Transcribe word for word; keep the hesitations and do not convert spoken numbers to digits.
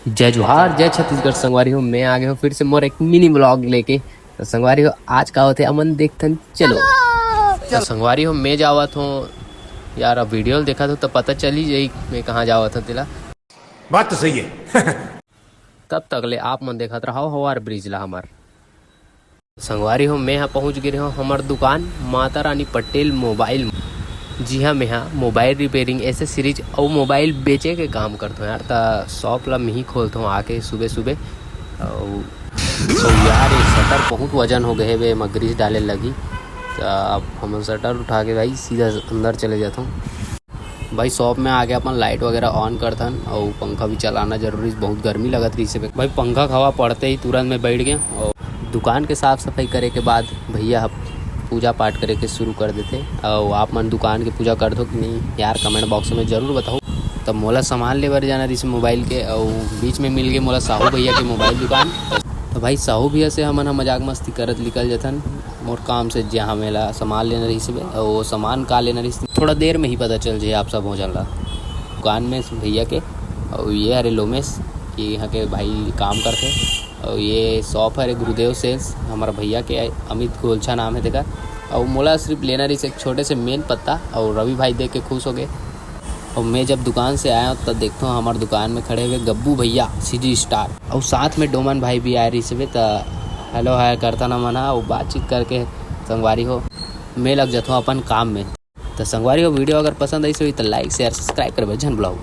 जय जोहार, जय छत्तीसगढ़ संगवारी हो, मैं आ गया हूँ फिर से मोर एक मिनी ब्लॉग लेके। तो संगवारी हो, आज का होथे अमन देखथन, चलो। तो संगवारी हो, मैं जावत हूँ यार, अब वीडियो देखा तो, तो पता चल ही जाई मैं कहाँ जावत हूँ तेला। बात तो सही है। तब तक ले आप मन देखत रहो हवार ब्रिज ला हमर। संगवारी हो, मैं ह पहुँच गे हूँ हमर दुकान माता रानी पटेल मोबाइल, जिहाँ मैं ह मोबाइल रिपेयरिंग, एसेसरीज अउ मोबाइल बेचे के काम करथों यार। त शॉप ला मिही खोलथों आके सुबह सुबह। अउ अउ यार, ये शटर बहुत वजन हो गए हे बे, एमा ग्रीस डाले लगी। त अब हमन शटर उठा के भाई सीधा अंदर चले जाथों। भाई शॉप में आके अपन लाइट वगैरह ऑन करथन अउ पंखा भी चलाना जरूरी, बहुत गर्मी लगत रहिस हे। भाई पंखा के हवा पड़ते ही तुरंत में बैठ गए अउ दुकान के साफ सफाई करे के बाद भैया ह पूजा पाठ करे के शुरू कर देथे। अउ आप मन दुकान के पूजा करथो कि नहीं यार, कमेंट बॉक्स में जरूर बताओ। तब मोला सामान ले बर जाना रहिस मोबाइल के, अउ बीच में मिल गए मोला साहू भैया के मोबाइल दुकान। तो भाई साहू भैया से हमन ह मजाक मस्ती करत निकल जथन मोर काम से, जहाँ मेला सामान लेना रहिस बे, अउ वो सामान का लेना रहिस, थोड़ा देर में ही पता चल जाए आप सब हो जानला। दुकान में भैया के, अउ ये हरे लोमेश, ये यहाँ के भाई काम करथे, अउ ये शॉप हरे गुरुदेव सेल्स, हमारा भैया के अमित गोलछा नाम है तेकर। अउ मोला सिर्फ लेना रहिस एक छोटे से मेन पत्ता, अउ रवि भाई देख के खुश हो गए। अउ मैं जब दुकान से आया हूँ, तब देखता हूँ हमारे दुकान में खड़े हुए गब्बू भैया सीजी स्टार, अउ साथ में डोमन भाई भी आए रहिस हवे। त हेलो हाय करता ना मन ह, अउ बातचीत करके संगवारी हो, मैं लग जाता हूँ अपन काम में। त संगवारी हो, वीडियो अगर पसंद आइस होही त लाइक शेयर सब्सक्राइब करबे झन भुलाओ।